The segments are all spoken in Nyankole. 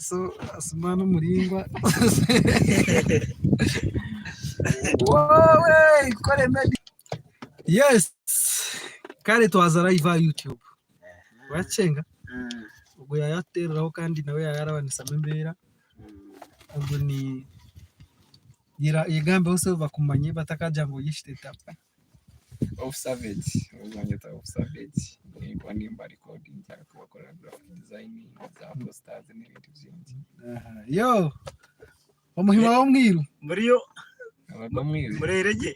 So Asuman omuringwa. Wowe kore maybe. Yes. Kare twaza live aha YouTube. Wakyenga? Ogwo yayatereraho kandi nawe yayarabanisamu embeera. Ogwo ni yegambeho so bakumanye batakagira ngu ori ekiteta. Off Savage, banyeta Off Savage, nikuba nimba recordinga kubakorera graphic designing za posters n'ebintu bingi. Yo! Omuhima w'omwiru. Muriyo Abaga omwiru. mureire gye.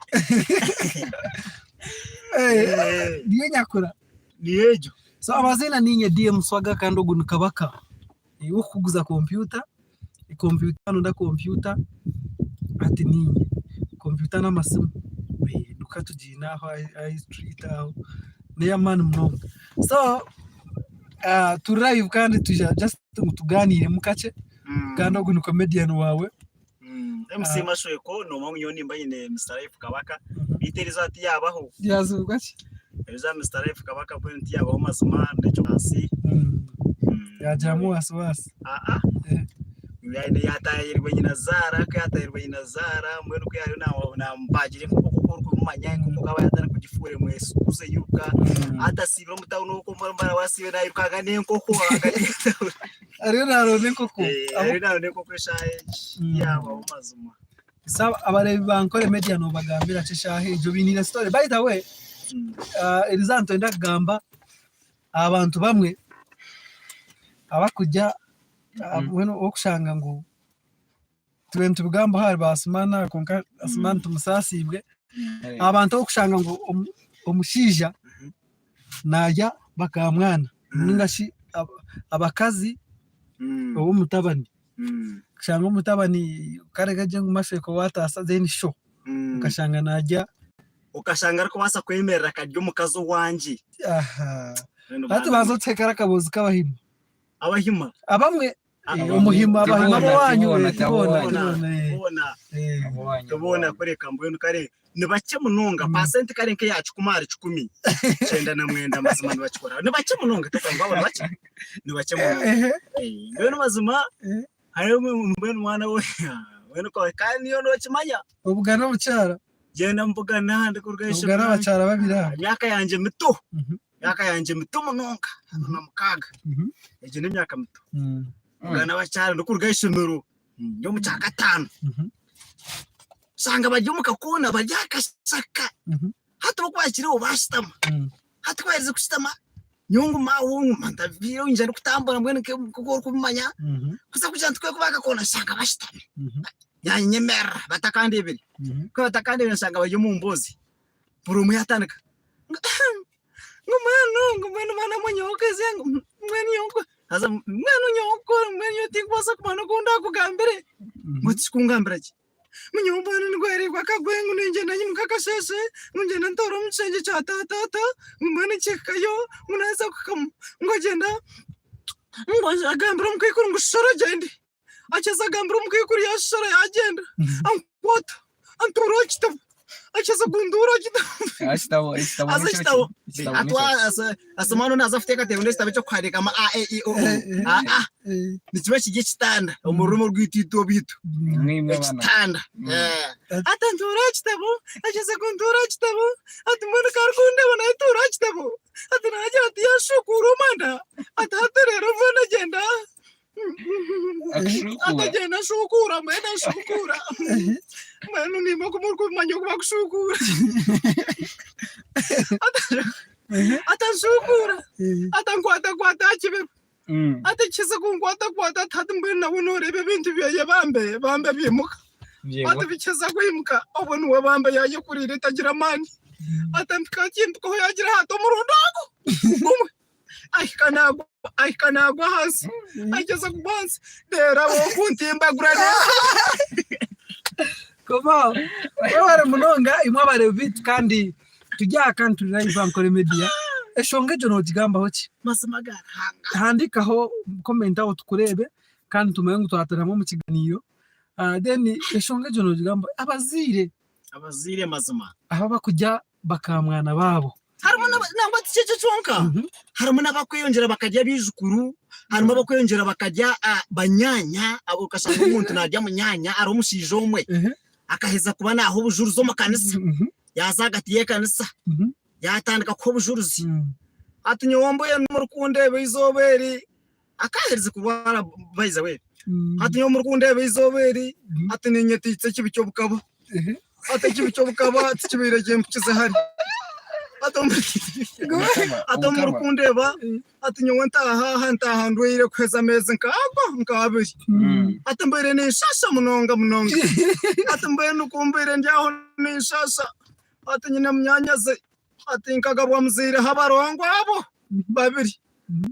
Eh, niyo nyakura. Niyo egyo. So amaziina niinye DM Swaga kandi ogu ni Kabaka. Iwe okukuguza kompyuta, kompyuta nonda kompyuta hati niinye. Kompyuta n'amasimu eduuka tugiine aho aha street aho n'ey'amaani munonga. So turi live kandi twija just ngu tugaaniiremu kakye kandi ogu ni comedian waawe. MC Mashweko noomanya ngu nyowe nimba nyine Mister Life Kabaka beitu eriizooba tiyabaho. Ryazoorwa ki? Eriizooba Mister Life Kabaka mbwenu tiyabaho mazima n'ekyo ahansi. Yaagiramu wasiwasi. Aa yaataahirwe nyinazaara ku yaataahirwe nyinazaara mbwenu ku yaariyo naamubaagira enkoko nk'oku orikumumanya enkoko akaba yaatandika kugifuura emwesuuza eiruka atasiibire omu tawuni okwo mbwenu asiibire nairukanga n'enkoko. Ariyo naaronda enkoko. Ariyo naaronda enkoko eshaaha egi yaabaho mazima. Abareebi ba Ankole Media noobagambira ki eshaaha egi? Obainiire story. By the way, erizooba nitwenda kugamba aha bantu bamwe abakurya mbwenu orikushanga ngu Tube nitubigambaho ahari ba Asuman aha kwonka Asuman tumusaasiibwe. Abantu abu orikushanga ngu omushaija naarya bakamwana ninga shi abakazi ob'omutabani. Okashanga omutabani kare kagire ngu mashweka waataasa then sho okashanga naarya. Okashanga arikubaasa kwemerera akarya omukazi owangye. Hati banza otuhe kare akaboozi k'abahima. Abahima? Abamwe. Omuhima abahima b'owaanyu tiboona kureka mbwenu kare ni bakye munonga pasenti kare nk'eya kikumi ahari kikumi 99 mazima nibakikora ni bakye munonga tokanga abo ni bakye ni bakye munonga mbwenu mazima hariho mbwenu mwana we mbwenu kandi niyo nokimanya obugana obukyara gyenda mbugana ndikuruga obugana abakyara babiri aba emyaka yangye mito Emyaka yangye mito munonga, 36. Egyo n'emyaka mito. Mbwenu abakyara ndikuruga aha ishomero ndi omu kyakataano, nshanga bari omu kakoona bari aha kashaka. Hati bo ku baahikireho baashutama. Hati ku baaherize kushutama, nyowe nguma aho nguma ntabiire nyija ndikutambura mbwenu nk'oku orikubimanya. Kuza kugira nti kuba aha kakoona nshanga bashutami. Naanye nyemerera batakandeebire. Ku batakandeebire nshanga bari omu mboozi. Buri omwe yaatandika ngu ngu mbwenu ngu mbwenu mwana munyookeze ngu mbwenu nyowe haza mbwenu nyowe mbwenu nyowe tinkubaasa kumanya n'oku ndaakugambire ngu tikikungambira gye ngu nyowe mbwenu nigwerirwa akagwe ngu ningyenda nyimuka akasheeshe ngu ngyende ntoore omu kishengye kya taataata ngu mbwenu nkihikayo ngu naaheza kuhikamu ngu agyenda ngu agambira omukaikuru ngu shora ogyende Akiza agambira omukaikuru yashara yagyenda ankwata antuura aha kitabo akiza kuntuura aha kitabo Ekitabo ekitabo Haza nikyo ekitabo ki? Ekitabo nikyo ki? atwa asoma no naza kuteekateeka ngu n'ekitabo eky'okuhandiikamu a e i o u a a nikiba kiri ekitanda omu rurimi orwaitu itwe obwitu Mwimwe bana. ekitanda ati antuura aha kitabo akiza kuntuura aha kitabo ati mbwenu ku arikundeba nawe tuura aha kitabo ati nagira ati yashukuura omwanda ati hati reero mbwenu agyenda Akushukuura. Atagenda ashukuura mbwenu ashukuura mbwenu nimba oku murikumanya oku bakushukuura atashukuura atankwatakwata aha kibero atakiza kunkwatakwata ati hati mbwenu nawe noreeba ebintu byeye bambe bambe byimuka ati bikiza kwimuka obwo niwe bambe yayekuriire tagira amaani atampika akimpikaho yagira hati omurundi ogu gumwe ahika naagwa ahika naagwa ahansi agyeza kugwa ahansi reero ab'okuntimbagura Koma, webare munonga imwe abareebi baitu kandi turi aha kandi turi live aha Ankole Media. Eshonga egyo noogigambaho ki? Mazima ga Ruhanga. Handiikaho comment aho tukureebe kandi tumanye ngu twaturamu omu kiganiiro. Ah, then eshonga egyo noogigambaho Abazaire Abazaire mazima. aba abakurya bakaamwana baabo. Harimu n'aba- nangwa tikyo ekyo kyonka. Harimu n'abakweyongyera bakarya abaijukuru, harimu abakweyongyera bakarya ah, banyaanya, abo okashanga omuntu naarya munyaanya ari omushaija omwe, akaheza kuba naaha obujurizi omu kanisa, yaaza ahagati y'ekanisa, yaatandika kuha obujurizi. Ati nyowe mbwenu murikundeeba eizooba eri, akaaherize kurwara by the way, ati nyowe murikundeeba eizooba eri, ati niinyeteitsa ekibi ky'obukaba. Ati ekibi ky'obukaba tikibaire kimpikize hare. Ati ati omu murikundeeba, ati nyowe ntaaha aha ntaaha ndwaire kuheza ameezi nk'ago nk'abiri. Ati mbaire ninshasha munonga munonga. Ati mbwenu ku mbaire ndi aho ninshasha, ati nyine munyaanyazi, ati nkagabwa muzaireho abarongo abo babiri.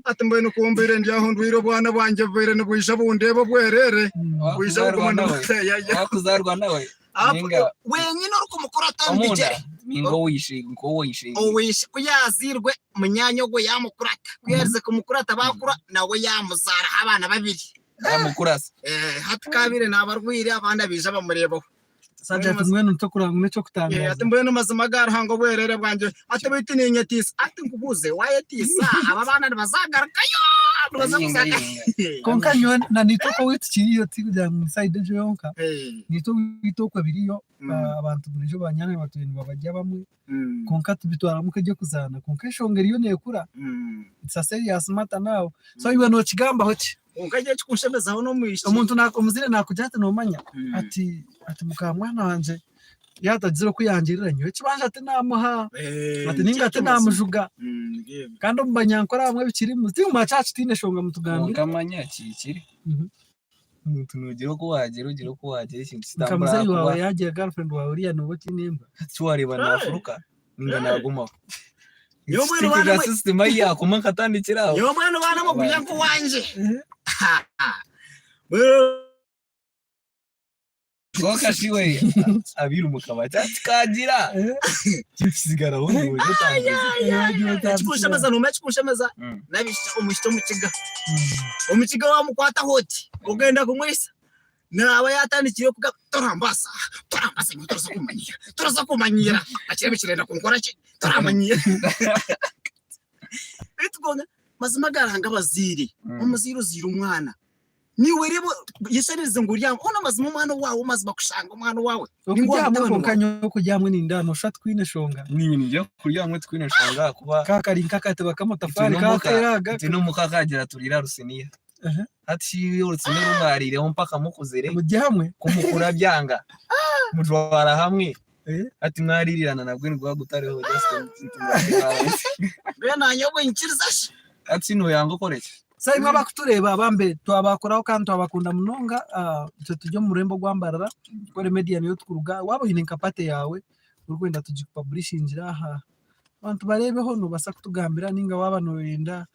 Ati mbwenu ku mbaire ndi aho ndwaire obwana bwangye bubaire nibwija bundeeba obwerere, bwija Owakuzarwa buguma nawe nibuteyaya. owakuzarwa nawe Apu- ninga Wenyine orikumukurata omu omunda bigyere. ninga oweishe nk'oweishe Oweishe ku yaazairwe munyaanya ogwo yaamukurata, ku yaaherize kumukurata baakura nawe yaamuzaaraho abaana babiri. yamukurasa Eh, hati ku abaire naaba arwaire abandi abaija bamureebaho. Saja ati mbwenu nitokuranga Eh, n'ekyokutangaaza. ati mbwenu mazima ga Ruhanga obwerere bwangye ati baitu ninyetiisa ati nkubuuze wayetiisa aba abaana nibazagarukayo nibaza yinga kuzaga yinga Kwonka nyowe na naitwe okwo owaitu kiriyo tikugira ngu ni sayidi egyo yonka, Eh, naitwe owaitu okwo biriyo abantu buriijo banyaanya batwire nibabarya bamwe kwonka tubitwaramu nk'eby'okuzaana kwonka enshonga eriyo neekura it's a serious matter now so iwe nookigambaho ki? Kwonka nyowe ekirikunshemezaho n'omwishiki. Omuntu omuzaire naakugira ati noomanya ati ati mukaamwana wangye yaatagizire oku yangirira nyowe ekibanja tinaamuha ati nainga tinaamujuga kandi omu banyankore abamwe bikirimu ti kyakitiine enshonga mutugambire. Kwonka manya kihikire. Omuntu noogira oku waagira ogira oku waagira ekintu Nka kitambura muzeeyi ahakuba waawe yaagira girlfriend waawe oriya nooba otiine embwa. hati wareeba naafuruka ninga naagumaho. Nyowe mbwenu baana mwe- System ahi yaakoma nkatandikira aho. Nyowe mbwenu baana mwe gurya nk'owangye. Kwonka shi we abiru mukaba kikagira kisigaraho niwe otangiza. Ekikunshemeza noomanya ekikunshemeza n'abaishiki omwishiki omukiga. Omukiga waamukwataho oti ogenda kumwisa naaba yaatandikire kugamba torambaasa torambaasa nyowe toraza kummanyiira toraza kummanyiira akirebe kirenda kunkora ki torammanyiira. Beitu kwonka mazima aga Ruhanga abazaire omuzaire ozaire omwana Niiwe reeba yesherereze ngu ori aho. Hoona mazima omwana owaawe mazima kushanga omwana owaawe ninga owa Okurya hamwe mutabani kwonka waawe. nyowe okurya hamwe nindeeba noshusha tikwine shonga. Niinye niinyija kurya hamwe tikwine nshonga ahakuba Ka kari nk'akatebe itwe k'amatafaari n'omuka kateera aga. itwe n'omuka akagira turiire aha rusiniya. Aha. Hati shi orusiniya oru mwariireho mpaka mukuzire Murye hamwe. ku mukura byanga mujwara hamwe Eh. hati mwariirirana nabwe niguba gutariho just Mbwenu naanye obwe nyikiriza shi? hati shi noyanga okore ki? So imwe abakutureeba bambe twabakoraho kandi twabakunda munonga ah, itwe turi omu rurembo rwa Mbarara Nkore Media niyo tukuruga waaba oine nka party yaawe orikwenda tugikupaburishingire aha abantu bareebeho noobaasa kutugambira ninga waaba nooyenda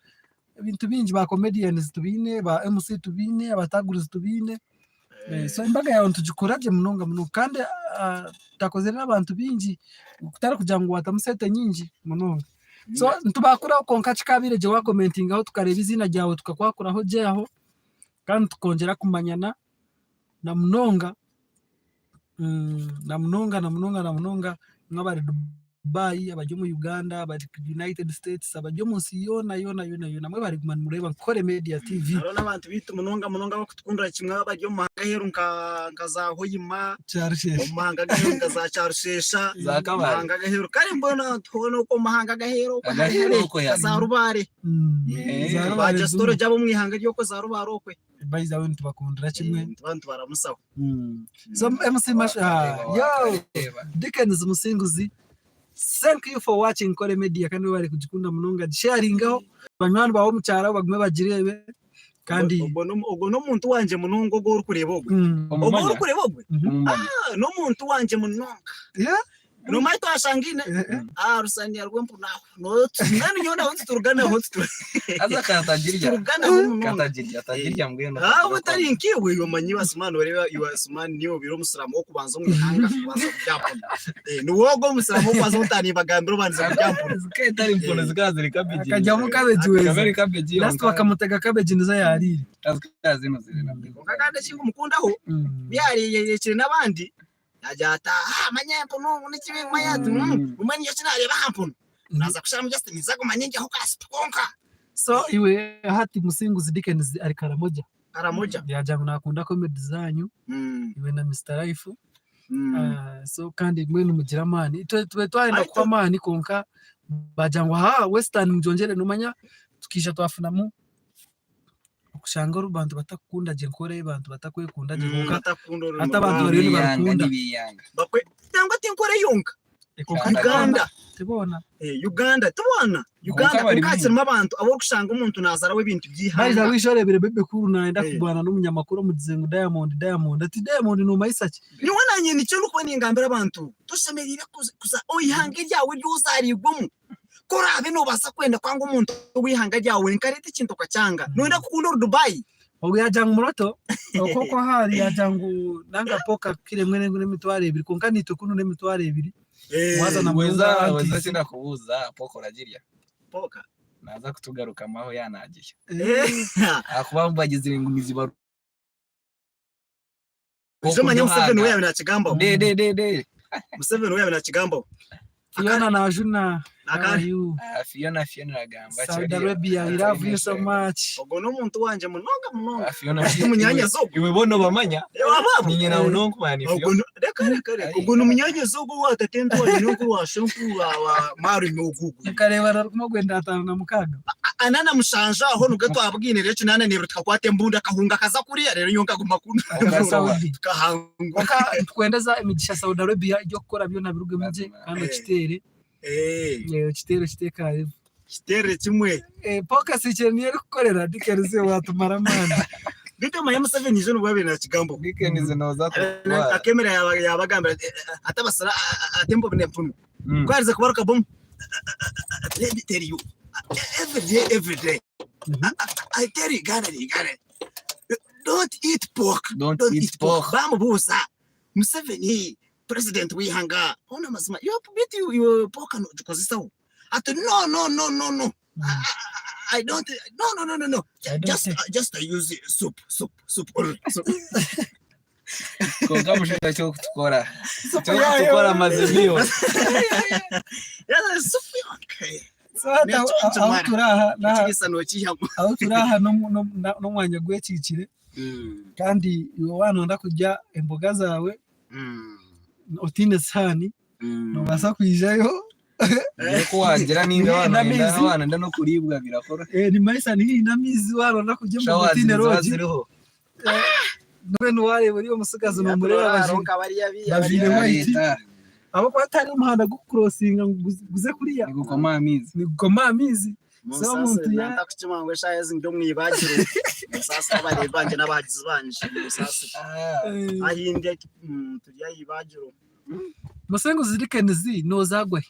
ebintu bingi ba comedians tubaine ba MC tubaine abatagurizi tubaine Eh, so embaga yaawe nitugikora gye munonga munonga kandi ah, tutakozire n'abantu baingi kutari kugira ngu waatamu sente nyingi munonga. So nitubakuraho kwonka kikabaire gye wakomentingaho tukareeba eiziina ryawe tukakwakuraho gye aho kandi tukongyera kumanyana na munonga na munonga na munonga na munonga nk'abari Dubai, abari omu Uganda, abari United States, abari omu nsi yoona yoona yoona yoona mwebare kuguma nimureeba Nkore Media TV. Hariho n'abantu baitu munonga munonga abarikutukundira kimwe abari omu mahanga aheeru nka za Hoima, Kyarushesha. omu mahanga ag'aheeru nka za Kyarushesha, Za omu Kabale. mahanga ag'aheeru kare mbwenu hoona okwo omu mahanga ag'aheeru okwo hare Ag'aheeru hare okwo nka hare. za Rubare. Za Rubare Ba zimwe. Jasitoro abo omu ihanga ry'okwo za Rubare okwe. By the way nitubakundira kimwe. Nituba nitubaramusaho. So MC Mash yo Dickens Musinguzi thank you for watching Nkore Media kandi webare kugikunda munonga gisharingeho banywani bawe omu kyaro bagume bagireebe kandi Ogwo ogwo n'omuntu wangye munonga ogwo orikureeba ogwe. Ogwo Omumanya? orikureeba ogwe Omumanya? Ah, n'omuntu wangye munonga. Yeah. Nomanya twashangaine Eh, eh. aha rusaniya rw'empunu aho. No- Mbwenu nyowe nawe nituturuganaho Haza katagirya. tuturuganaho munonga. Katagirya, atagirya mbwenu. Ah, utari nkiwe iwe omanyi iwe Asuman oreba iwe Asuman niwe obaire omusiraamu w'okubanza omu ihanga kubanza kurya mpunu. Eh, niwe ogwo omusiraamu w'okubanza ou ntaanibagambira obandize kurya mpunu. Zikaba etari mpunu zikaba ziri cabbage. Akajyamu cabbage weza. Zikaba eri cabbage Last yonka. bakamutega cabbage nizo yariire. Zikaba zinuzire nabwo. Kwonka kandi ekindikumukundaho, ku yareerekire n'abandi, Yaagira ati, Aha, manya empunu, ngu nikibi, manya ati, manya nyowe eki naareeba aha mpunu. Naaza kusharamu just ninza kuguma nindyaho ka supu konka. So iwe hati Musinguzi Dickens ari Karamoja. Karamoja. Yagira ngu nakunda comedy zanyu iwe na Mister Life. So kandi mbwenu mugire amaani. Itwe tube twayenda kuha amaani kwonka bagira ngu haa Western mugyongyere nomanya tukaija twafunamu okushanga abantu batakukunda gye nkora ei abantu batakwekunda gye kwonka Batakukunda orurimi hati abantu rwabo. bariyo Nibiyanga nibarukunda. nibiyanga. Bakwe nangwa tinkora yonka. Kwonka Uganda. Tiboona. Uganda tiboona. Uganda Kwonka bari kwonka hakirimu abantu abu orikushanga omuntu naazaraho ebintu By the by'eihanga. way, orebire Bebe Cool nayenda Eh. kurwana n'omunyamakuru omugize ngu Diamond Diamond ati Diamond nomayisa ki? Nyowe nanye nikyo ndikuba ningambira abantu, toshemereire kuza omu ihanga eryawe eri ozaariirwemu. Ku oraabe noobaasa kwenda kwanga omuntu ow'eihanga ryawe nkareeta ekintu okakyanga, nooyenda kukunda ori Dubai? Ogu yaagira ngu muroto, okwo oku ahu ari yaagira ngu nanga poka kiro emwe n'emitwaro ebiri kwonka naitwe kunu n'emitwaro ebiri. Waaza na Weza munonga weza aunties. sinakubuuza poka oragirya? Poka. Naaza kutugarukamu aho yaaba naagirya. Eh. Ahakuba bagizire ngu nizibaruka Oija omanye Museveni we yaabaire naakigambaho. De de de de. Museveni we yaabaire naakigambaho. Fiona Najuna, how Aka- are you? Ah, Fiona Fiona aragamba Saudi Arabia, we love you so much. Ogwo n'omuntu wangye munonga munonga. Ah, Fiona Ati munyaanyazi ogwo. Iwe boona obamanya. Eh, wabaabo. Ninye nawe nonkumanya ni Ogwo Fiona. reka reka reka. Ogwo ni munyaanyazi ogwo wa tatente wa nyonkuru wa shonkuru wa marume ogwo ogwo. Nkareeba narikuma gwenda 56. Ana na mushanju aho nibwo twabwine rero kinaana n'ebiri tukakwata embundu akahunga akaza kuriya rero nyowe nkaguma kunu Saudi. tukahangwa. Kwonka nitukwendeza emigisha Saudi Arabia eby'okukora byona birugemu gye kandi okiteere okiteere okiteekareho. Kiteerere kimwe. Paul Kasikire niyo erikukorera Dickens watumara amaani. Beitu omanye Museveni ijo nibwo abaire nakigambaho. Dickens noza kurwara. Akemera yabagambira ati abasira ati embobi n'empunu. Ku yaarize kubaruka bomu let me tell you every day every day I tell you Uganda Uganda don't eat pork Don't eat pork. Bamubuuza Museveni president w'eihanga hoona amazima yo beitu iwe pork nogikozesaho ati no no no no no I don't no no no no no I don't just take. just I use soup soup soup only soup. Kwonka mushaija ky'okutukora ky'okutukora amazima iwe. Yeah, soup okay. So hati aho aho turi aha n'aha- Ekiriisa nokiihamu. aho turi aha n'omwanya gwekiikire kandi iwe waanonda kurya emboga zaawe otaine sihaani noobaasa kwijayo. Ku wagira ninga Ni wanenda n'amaizi. wanenda n'okuriibwa birakora. Ni maisa ni haihi n'amaizi waronda kurya emboga Showers otaine niziba lodge. ziriho. Mbwenu wareeba ori omutsigazi nomureeba bajwaire white. Areeta Ahabw'okuba tihariho omuhanda gurikukurosinga ngu guze kuriya. nigukoma aha maizi. Nigukoma aha maizi. So omuntu ya Ntakukima ngu eshaaha ezi ndi omu ibagiro. Musaasire abareebi bangye n'abahagizi bangye. Musaasire. Ahi ndi turi aha ibagiro. Musinguzi Dickens nozagwahi?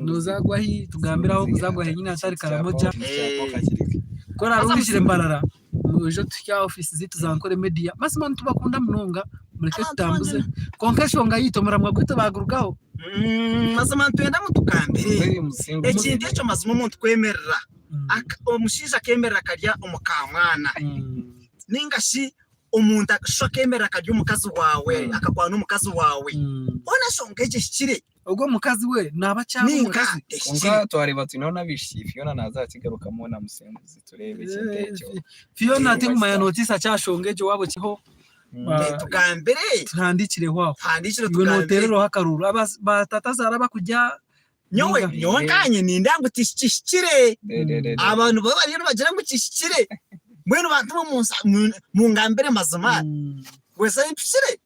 Nozagwahi? Tugambire aho okuzagwahi nyine hatari Karamoja. Ku oraabe oijire Mbarara, oije otuhikye aha ofiisi zaitu za Nkore Media. Mazima nitubakunda munonga, mureke tutambuze. Kwonka enshonga yaitu, omuramwa gwaitu baagurugaho. Mazima nitwenda mutugambire ekintu ekyo mazima omuntu kwemerera omushaija akemerera akarya omukamwana ninga shi omuntu akashusha akemerera akarya omukazi waawe akakwana omukazi waawe hoona enshonga egyo ehikire. Ogwo omukazi we naaba akyari Ninka omukazi. ehikire. Kwonka twareeba twineho n'abaishiki Fiona naaza kukigarukamu na Musinguzi tureebe ekintu ekyo. Fiona tikumanya notice akyashonga egyo waaba okiho Tugambire. Tuhandiikireho aho. Tuhandiikire Iwe tugambire. nooteereraho akaruru. Ba tatazaara abakurya Nyowe ninga. nyowe nkanye nindeeba ngu tikihikire. Abantu bo bariyo nibagira ngu kihikire. Mbwenu bantu mwe mungambire mazima. Weza mpikire?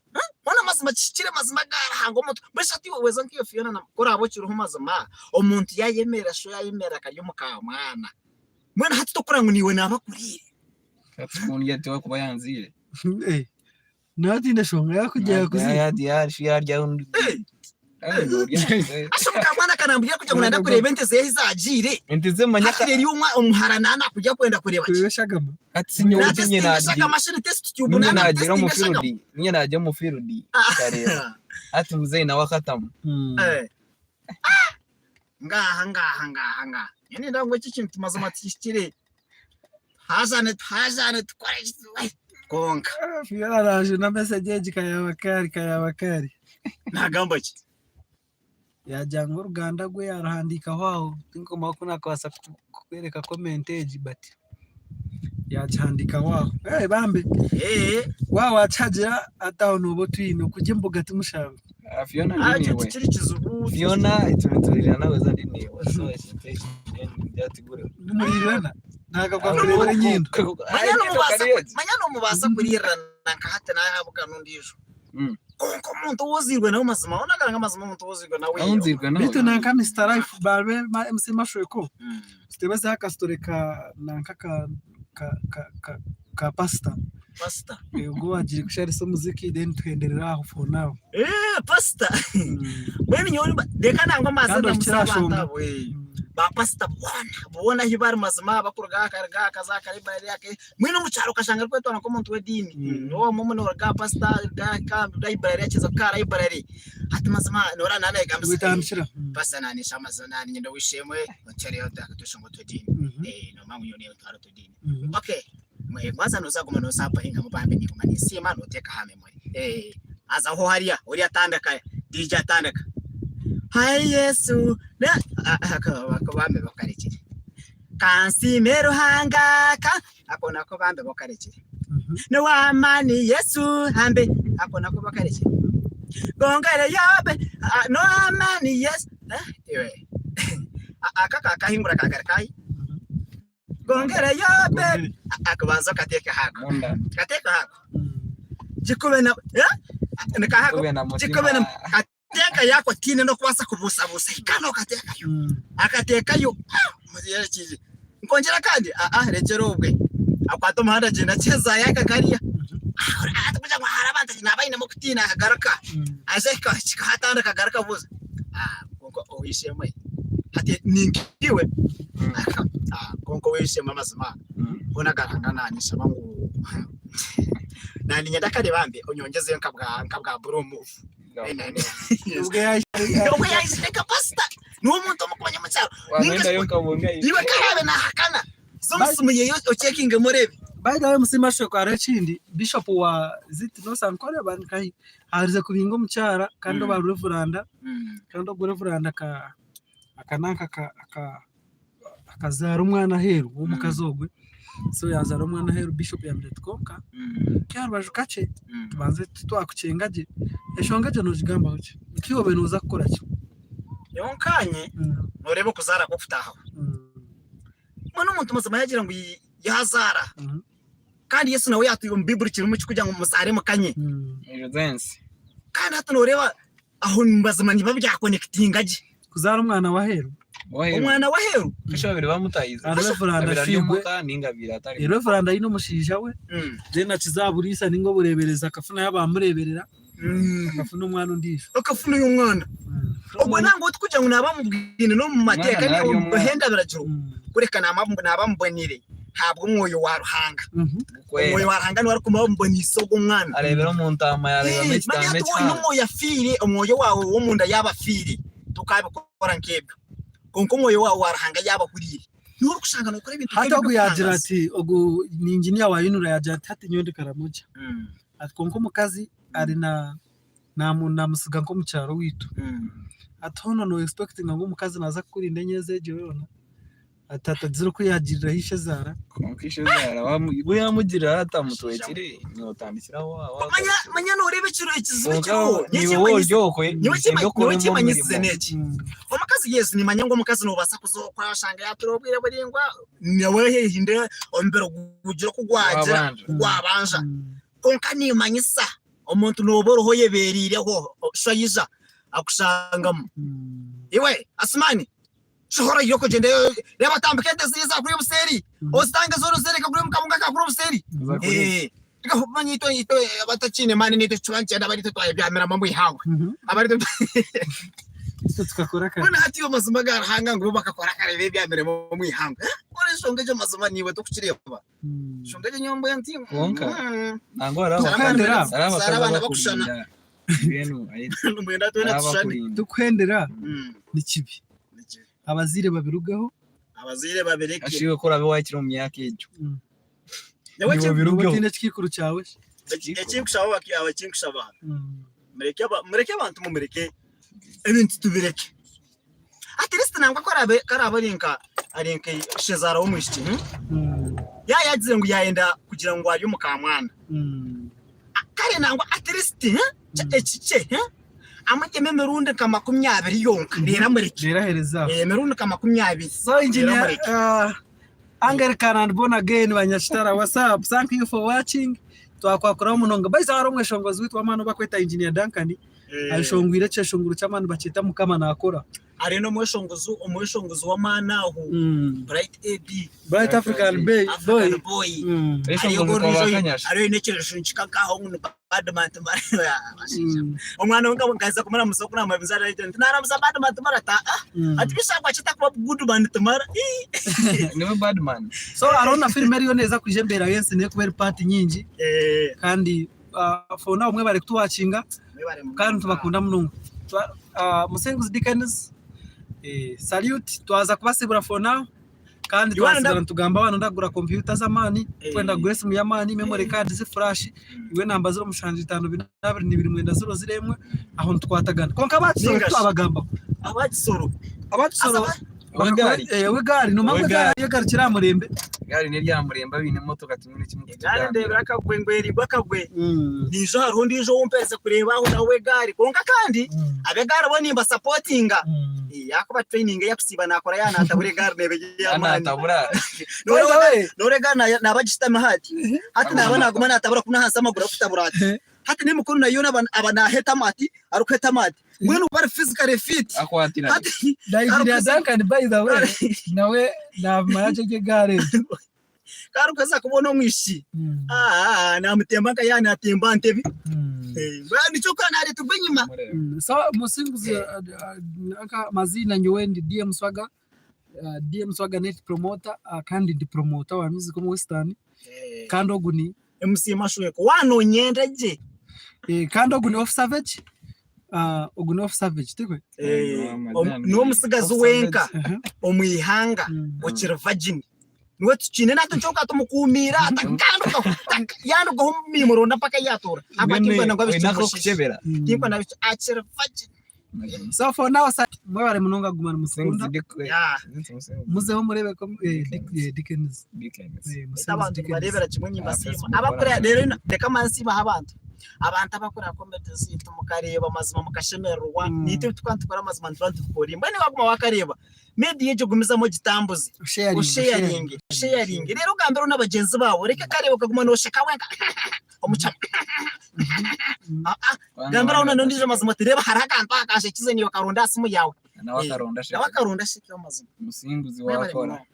Hoona mazima kihikire mazima aga Ruhanga omuntu mbwenu shi hati iwe weza nk'iwe Fiona ku oraabe okiriho mazima omuntu yaayemerera sho yaayemerera akarya omukaamwana mbwenu hati tokura ngu niiwe naaba akuriire. Hati kundya tiwe akuba yanziire. Nawe tihaine shonga yakugira yakuziire. Asha omukamwana akanambwira kugira ngu nayenda kureeba ente zeye ahi zagiire. Ente ze manya Hati reero omuhara naaba nakujya kwenda kureeba ki? Kureeba eshagama. Hati si nyowe Natesitinga tinye nagira. eshagama shi ni test tube Ninye naaba nagira omu natesitinga eshagama. field, ninye nagira omu field nkareeba. Hati muzeeyi nawe akatamu. Ah! Ngaha ngaha ngaha ngaha. Nyowe nindeeba ngu eki ekintu mazima tikihikire. Tuhaazane tuhaazane tukore eki kwonka. Fiona araje na message egi kayaba kari kayaba kari. Nagamba ki? Yaagira ngu oruganda rwe yaaruhandiikaho aho, tinkumanya oku naakubaasa kukworeka comment egi but yaagihandiikaho aho. Bambe waaba waakihagira hati aho nooba otwine, okurya emboga ti mushango. Fiona Ah, ndi ekyo niiwe. tikiri kizibu. Fiona itwe nawe ndi niiwe. So ekintu eki ndyatigureho. Nimuriirana naaga gwakureebera enyindo. Manya n'omubaasa manya n'omubaasa kuriirana nka hati naahabwa n'ondiijo. Kwonka omuntu ou ozairwe nawe mazima, hoona agamba amazima omuntu ou ozairwe nawe. Ou nzairwe nawe. Beitu nanka Mister Life baabe ba MC Mashweko tutebezeho akasitore ka nanka ka ka ka ka ka pastor Pastor. Ogu owagiire kusharisa omuziki then tuhenderere aho for now. Eh, pastor. Mbwenu nyowe mba- reka nangwa mbanze Kandi ndamuse ohikire aha abantu shonga. abo. Ba pastor boona, boona ahi bari mazima bakuruga aha akaruga aha akaza aha akareba aka Mbwenu omu kyaro okashanga arikwetwara nk'omuntu w'ediini. Owamwe nooruga aha pasita ka library akiza ka library. Hati mazima noora naaba nayegambisa Wetandikira. pasita nanesha amazima naninyenda ow'eishe-emwe ontereyo otweshongoro tw'ediini. Nomanya ngu nyowe nintwara otw'ediini. Okay, waza nooza guma noosaporingamu bambi ninguma ninsiima nooteeka aha memory. Haza ho hariya oriya atandika DJ atandika Hai Yesu bambi bakarekire. Kansiime Ruhanga ka ako nako bambi bakarekire. Nowamani Yesu hambe ako nako bakarekire. Gongere yobe nowamani Yesu iwe aka kakahingura kagaruka hi gongere yobe akubanza okateeka hako kateeka hako gikube na nikahako gikube na Teeka yako tiine n'okubaasa kubuusabuusa hika n'okateekayo. Akateekayo nkongyera kandi aa rekyera obwe akwata omuhanda agyenda akyezayo akagariya atikugira ngu hariho abantu naaba ainemu okutiina akagaruka aza ahika kikahatandika agaruka abuuza kwonka ow'eishe-emwe hati ninkiiwe kwonka ow'eishe-emwe amazima hoona agaruka nanyeshaba ngu naniinyenda kare bambi onyongyezeyo nkabwa buru move. Obwe yaizire nka pasita niwe omuntu omukumanya omu kyaro. Iwe karabe nahakana za omu simu yeye ocekinge oreebe. By the way Musiima Ashok hariho ekindi bishop wa is it North Ankole oba nkahi aherize kubinga omukyara kandi oba revuranda kandi ogwo revuranda aka akananka aka akazaara omwana aheeru w'omukazi ogwe, so yaazaara omwana aheeru bishop yaamugira ati kwonka nk'aha rubaju kakye tubanze titwakukyenga gye, enshonga egyo noogigambaho ki? Nka iwe obaire nooza kukora ki? Nyowe nkaanye nooreeba okuzaara kw'okutaahaho. Mbwenu omuntu mazima yaagira ngu yaazaara kandi Yesu nawe yaatwire omu Baiburi kirimu ekirikugira ngu muzaare mukanye. Kandi hati nooreeba Aho mazima nibiba byakonekitinga gye. Kuzaara omwana w'aheeru. Omwana w'aheeru. Kasha babiri bamutahize. Reverand Abiri ari Ashigwe. omuka ninga abiri atari. Reverand aine omushaija we. Then akiza aha buriisa ninga obureeberezi akafunayo abamureeberera. Akafuna omwana ondiijo. Akafunayo omwana. Ogwo nangwa otikugira ngu naaba amubwine n'omu mateeka Omwana ninga nari omwana. henda biragiro kureka naaba amubonire ahabw'omwoyo wa Ruhanga. Omwoyo wa Ruhanga niwe arikuma amuboniise ogwo mwana. Areebera omu ntaama yaareebamu Manya ekitaama hati waaba oine ekihango. omwoyo afiire, omwoyo waawe ow'omunda yaaba afiire, tokaabikora nk'ebyo. Kwonka omwoyo waawe wa Ruhanga yaaba ahuriire, niwe orikushanga nookora ebintu Hati nk'ebyo ogu yaagira ebirikutangaza. ati ogu ni inginiya wa UNRA yaagira ati hati nyowe ndi Karamoja. Ati kwonka omukazi ari na namusiga nk'omu kyaro owaitu. Ati hoona no expectinga ngu omukazi naaza kukurinda emyezi egyo yoona? Ati atagizire oku yaagiriraho ishezaara. Kwonka ishezaara we yaamugirira atamutwekire nootandikira aho aho. Manya manya nooreeba ekiro ekizibu Kwonka ekiriho niiwe woori okwe nyowe enda okoremu ekimanyisize omurimo. n'eki omukazi yes nimanya ngu omukazi noobaasa kuza okwe oshanga yaatura obwire buraingwa nawe hehinde omubiri gugire oku gwagira Gwabanja. gwabanja kwonka nimanyisa omuntu nooba oriho oyebeereireho shayija akushangamu iwe Asumani Shohora iwe okugyenda reeba tambika ente ziriya eza kuri obuseeri ozitange zoona ozireke kuri omu kabunga aka kuri obuseeri. Manya itwe itwe abatakiine maani naitwe tuba nitugyenda aba aritwe twayebyamiramu omu ihangwe. Aba aritwe Itwe tukakora kare. Mbwenu hati amazima ga Ruhanga ngu bo bakakora kare bebyamiremu omu ihangwe. Mbwenu enshonga egyo mazima niiwe torikukireeba. Enshonga egyo nyowe mbwenu ti. Kwonka nangwa hariho Tukuhendera. hariho abakazi Zaara abaana bakushushana. abakurinda mbwenu Mbwenu twena hariho tushushane. abakurinda. Tukuhendera ni kibi. Abazaire babirugeho. Abazaire babireke. Kasha iwe ku oraabe waahikire omu myaka egyo. Nyowe Niiwe Oba obirugeho. otaine ekikaikuru kyawe. Ekinkushaba ekinkushaba mureke abantu mumureke. Ebintu tubireke. At least nangwa ku araabe ku araabe ari nka ari nka ishezaara w'omwishiki hmm? Yaaba yaagize ngu yaayenda kugira ngu ari omukaamwana kare nangwa at least hmm? Ekikye hmm? Amugyeme emirundi nka 20 yonka reero amureke. Reero ahereze aho. Eh, emirundi nka 20 So reero engineer amureke. Anglican and born again banyakitara what's up thank you for watching twakwakuraho munonga baitu hariho omweshongozi waitu w'amaani ou bakweta engineer Duncan ayeshongwire ekyeshongoro ky'amaani bakyeta mukama nakora. Hariho n'omweshongozi omweshongozi w'amaani aho Bright AB. Bright African Boy. African Boy. Hariho aine ekyeshongoro kikaho ngu ni Badman Tumara. Omwana we nkaza kumuramusa oku namubuuza nti naramusa Badman Tumara ati aa ati bisha gwaki takuba Goodman Tumara. Niwe Badman. So hariho na firimu eriyo neeza kwija embeera y'ensi neekuba eri paati nyingi kandi for now mwebare kutuwakinga kandi nitubakunda munonga. Musinguzi Dickens salute twaza kubasibura for now kandi twasigara nitugamba waaba noyenda kugura kompyuta z'amaani, orikwenda kugura esimu y'amaani, memory card flash, iwe enamba 0754 22 90 01 aho nitukwatagana. Kwonka aba Kisoro titwabagambaho. Aba Kisoro. Aba Kisoro Ow'egaari noomanya ngu egaari egarukire aha murembe. Egaari n'erya murembe abaine emotoka timwine eki Egaari ndeebire akagwe ngu erigwe akagwe. Ndiijo hariho ondiijo ou mperize kureeba aho nawe ow'egaari. Kwonka kandi ab'egaari bo nimbasapotinga. Ahakuba training ei arikusiiba naakora yaaba naatabura egaari neeba eri ey'amaani. Nooreeba egaari naaba agishutamiho ati, hati naaba naaguma naatabura kunu ahansi amaguru arikutabura ati. Hati n'emikono nayo yoona aba naahetamu ati, arikuhetamu ati. Mbwenu obu ari physically fit. Akwatira. Hati Nigeria Duncan by the way nawe namanya gye egaari egi. Ku arikuheza kubona omwishiki, ah, namutemba nka yaaba naatemba ntebe. Mbwenu nikyo orikureeba naareeterwa enyima. So Musinguzi nka amaziina nyowe ndi DM Swaga, DM Swaga net promoter kandi ndi promoter wa music omu Western kandi ogu ni MC Mashweko waanonyenda gye. Kandi ogu ni Off Savage, ogu ni Off Savage tikwe? Niwe omutsigazi wenka omu ihanga okiri virgin. Niwe tukiine natwe kyonka tumukuumiire atakandugaho yandugaho nimuronda mpaka ahi yatuura ahabw'okuba tinkwenda ngu Oine ak'okukyebera. Tinkwenda akiri virgin. So for now mwebare munonga kuguma nimutukunda. Muzeho murebe Dickens. Beitu abantu nibareebera kimwe nimbasiima. Abakureba reero reka mbanze nsiimeho abantu. Abantu abakureba comedy zaitu mukareeba amazima mukashemererwa. Naitwe ebi turikuba nitukora amazima nituba nitubikora. Mbwenu waaguma waakareeba, media egyo gumizamu ogitambuze. Osheyaringe, osheyaringe. Reero ogambireho na bagyenzi baawe. Oreke kareeba okaguma noosheka wenka omukyaro. Gambiraho na n'ondiijo amazima oti reeba hariho akantu aka kanshekize naiwe karonde aha simu yaawe. Nawe akaronda asheke. Nawe akaronda asheke amazima. Musinguzi wakora.